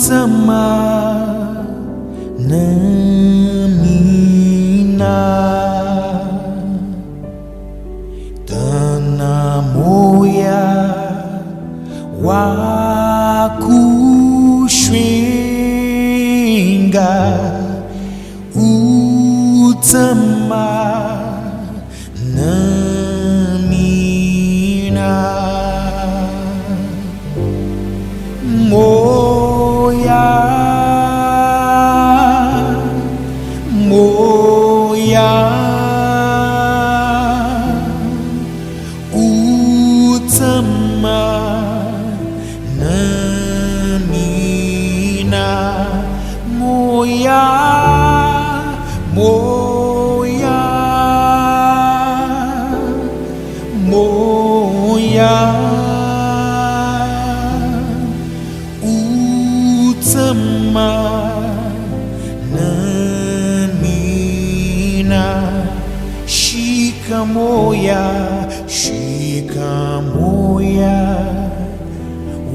怎么能明啊？的那模样，我苦寻个，有怎么能明啊？模样，模样，有怎么能明啊？模样，模样，模样，有怎么能明啊？是个模样，是个模样，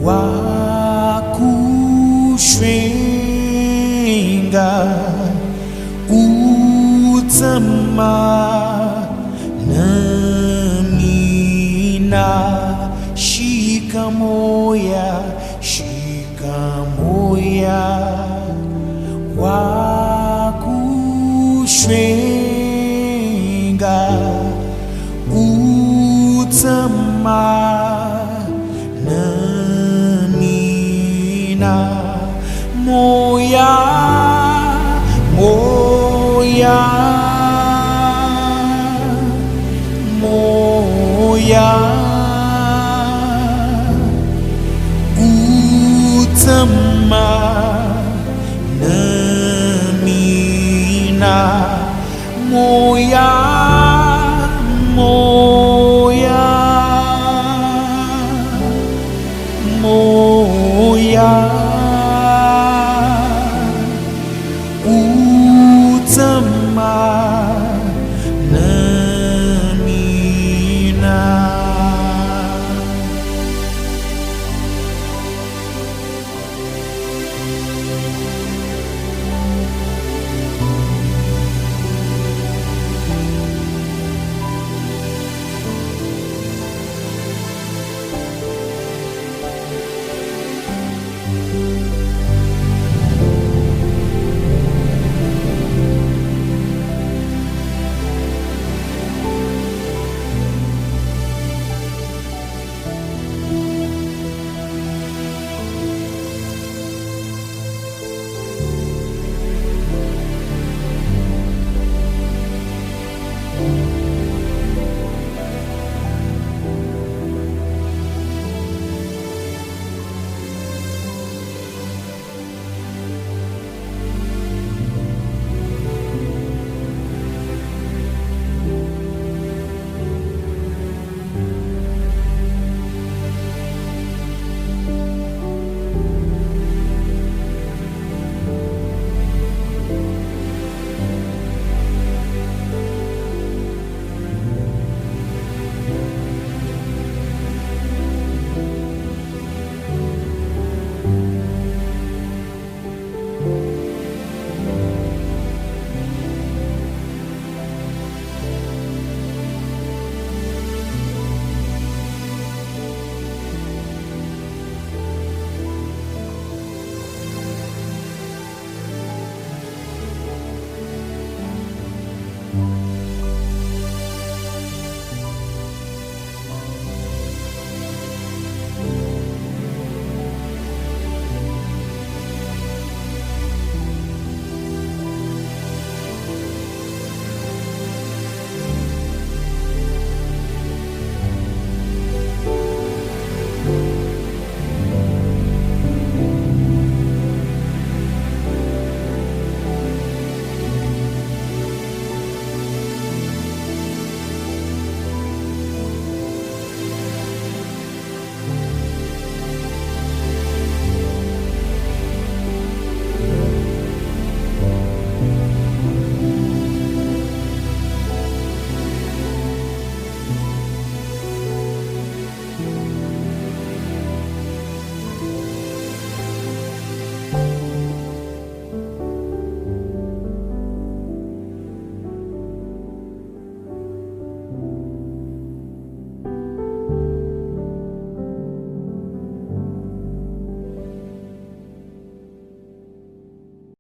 我苦寻个，有怎么能明啊？是个模样，是个模样，我苦寻个，有怎么能明啊？模样，模样，模样，有怎么能明啊？模样，模样，模样。